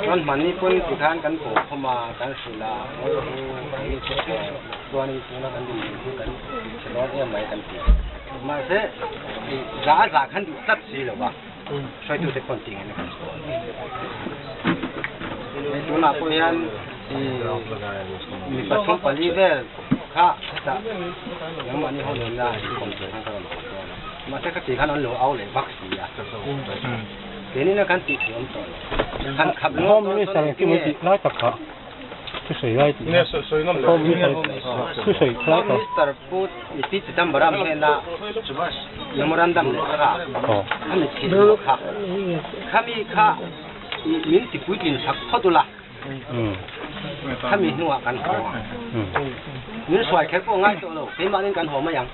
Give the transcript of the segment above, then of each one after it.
Chuan hmanni pawn tikhan kan pawh khawm a, kan hrilh a, chuanin tuna kan din chu kan chhe dawn em mai kan ti. Mahse, za a za khan duh tlat si lo va, hruaitute pawh an tih ngaihna kan hre dawn. Tunah pawh hian mi pathum pali vel kha hetah nangmahni ho nena inkawm tur khan ka rawn haw dawn a, mahse khati khan an lo au leh vak si a, keinin a kan tih theih awm tawh lo. Han khap ringawt Home Minister dawn chu min tih lai tak kha thusawi lai tih kha Home Minister thusawi lai Home tak. Minister Pu P Chidambaram hnena memorandum leh kha khami thil kha khami kha min tipuitlin sak phawt ula. Khami hnuah kan haw a, min hruai kher pawh ngai tawh lo, keimahni kan haw mai ang.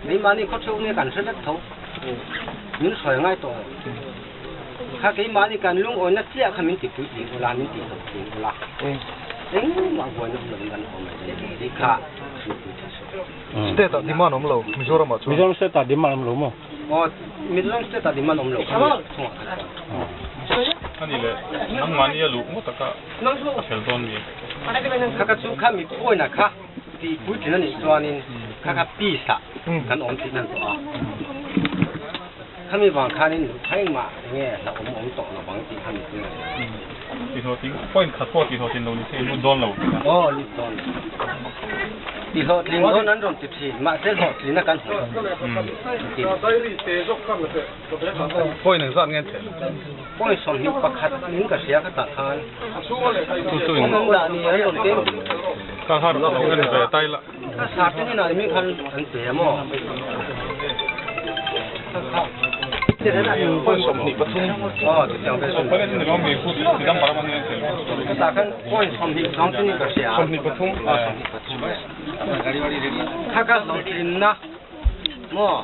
Keimahni khaw theuh nge kan hre vek tho, min hruai ngai tawh lo. Kha keimahni kan lungawina chiah kha min tipuitling ula, min tihhlawhtling ula, engmah buaina awm lovin kan haw mai dawn a ni tih kha hrilhpui thei suh. State ah demand awm lo, Mizoram ah chuan. Mizoram state ah demand awm lo maw? Aw, Mizoram state ah demand awm lo kha mi chungah kha chuan. Ani leh nangmahni a luh ngawt taka a fel dawn mi? Kha kha chu kha mi pawina kha tih puitlin a nih chuanin kha kha peace ah kan awm tih nan tawh a. Khami vang khanin luh kha engmah enge hlauhawm awm tawh lo vang tih kha mi pui a ni. Tihhlawhtling, point khat pawh tihhlawhtlin lo ni se i lut dawn lo tih a. Aw, lut dawn lo. Tihhlawhtling dawn an rawn ti thin, mahse hlawhtlin a kan hmu lo ti. Point engzat nge an theh lo? Point 21 in ka hria khatah khan. Chu chu in. Awm dah ni an rawn kem. Ka har lo en ve tai la. Ka sar te hnenah mi khan an pe a maw? Point 23. Aw, chutiang vel chu. Chutah khan point 20 chuang chu ni ka hria. 23. Aw, 23. Kha ka hlawhtlinna maw?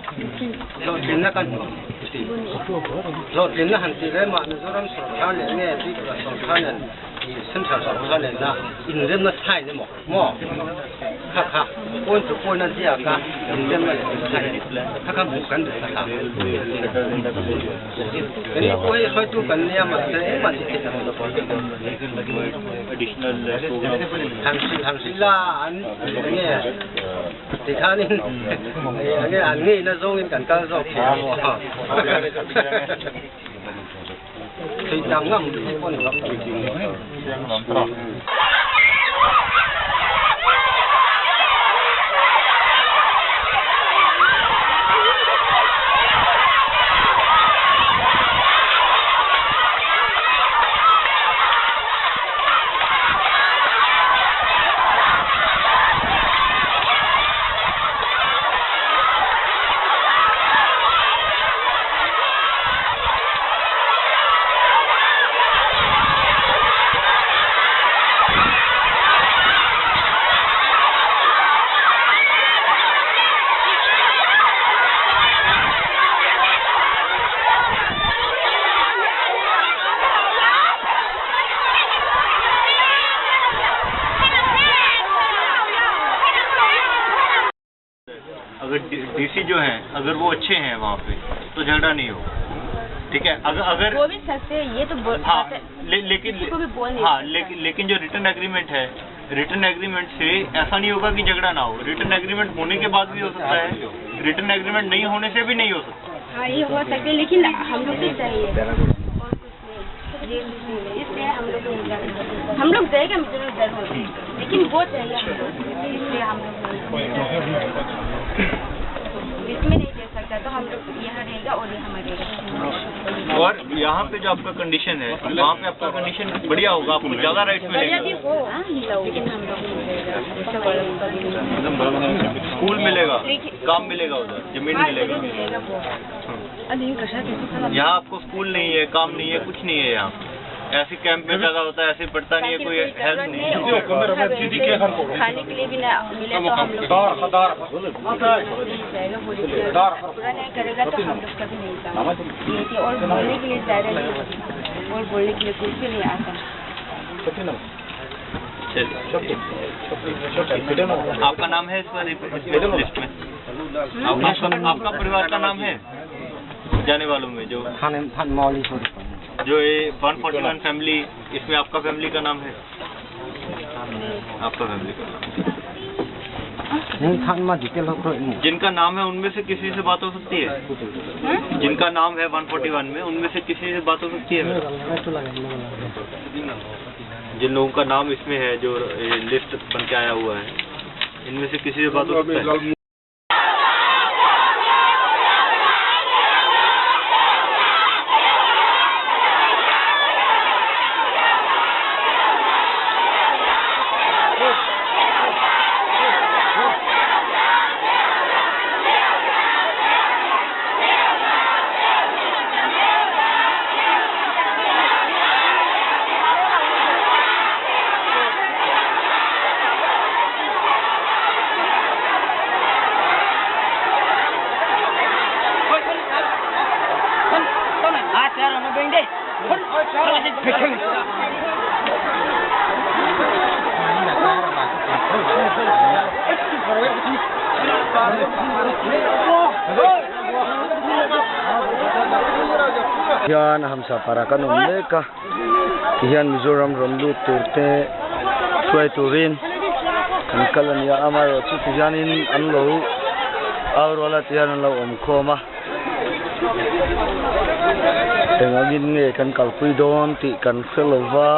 Hlawhtlinna kan hmu ti. Hlawhtlinna han tih rem ah Mizoram sorkar leh nge Tripura sorkar nen Central sorkar nena inremna sign emaw maw? Kha kha point to point a ziak a inremna leh sign kha kha hmuh kan duh hmasa. Keini pawh hei hruaitu kan nia mahse engmah tih theih a ni lo. Han hrilh han hrilh la an enge tikhanin enge an ngeina zawngin kan kal zawk thei ang aw. Thei tam ngam pawh ni lo. अगर डीसी जो हैं, अगर वो अच्छे हैं वहाँ पे तो झगड़ा नहीं होगा, ठीक है। अगर अगर वो भी सकते हैं, ये तो बोल हाँ, सकते हैं। लेकिन किसी को भी बोल नहीं हाँ, सकता। लेकिन जो रिटन एग्रीमेंट है, रिटन एग्रीमेंट से ऐसा नहीं होगा कि झगड़ा ना हो। रिटन एग्रीमेंट होने के बाद भी हो सकता है, रिटन एग्रीमेंट नहीं होने से भी नहीं हो सकता। हाँ, ये हो सकते है, लेकिन हम लोग को चाहिए और कुछ नहीं, ये कुछ नहीं है, इसलिए हम लोग नहीं जाते। हम लोग जाएंगे जरूर जरूर, लेकिन वो चाहिए हम लोग, इसलिए हम लोग नहीं, इसमें नहीं दे सकता तो हम लोग यहाँ रहेगा और यहाँ मरेगा। और यहाँ पे जो आपका कंडीशन है वहाँ पे आपका कंडीशन बढ़िया होगा, आपको ज्यादा राइट्स बढ़िया मिलेंगे, भी हो लेकिन हम लोग नहीं जाएगा। स्कूल मिलेगा, लेकिन- काम मिलेगा, उधर जमीन हाँ, मिलेगा। जमीन मिलेगा वो। यहाँ आपको स्कूल नहीं है, काम नहीं है, कुछ नहीं है। यहाँ ऐसे कैंप में ज्यादा होता है, ऐसे पढ़ता नहीं है, कोई हेल्प नहीं है। और खाने के लिए भी ना मिले तो हम लोग नहीं जाएगा। बोले कि पूरा नहीं करेगा तो हम लोग कभी नहीं जाएंगे। और बोलने के लिए ज्यादा नहीं, और बोलने के लिए कुछ भी नहीं आता। चलिए, आपका नाम है इस वाले लिस्ट में? आपका परिवार का नाम है जाने वालों में जो जो ये 141 फैमिली, इसमें आपका फैमिली का नाम है? आपका फैमिली का नाम, जिनका नाम है उनमें से किसी से बात हो सकती है? जिनका नाम है 141 में उनमें से किसी से बात हो सकती है? जिन लोगों का नाम इसमें है, जो लिस्ट बन के आया हुआ है, इनमें से किसी से बात हो सकता है? Hian hamsa para kan awm mek a tihian Mizoram rawn lut tur te hruai turin an kal a ni a, amaherawhchu tihianin an lo au rual a tihian an lo awm khawm a, engangin nge kan kalpui dawn tih kan hre lo va.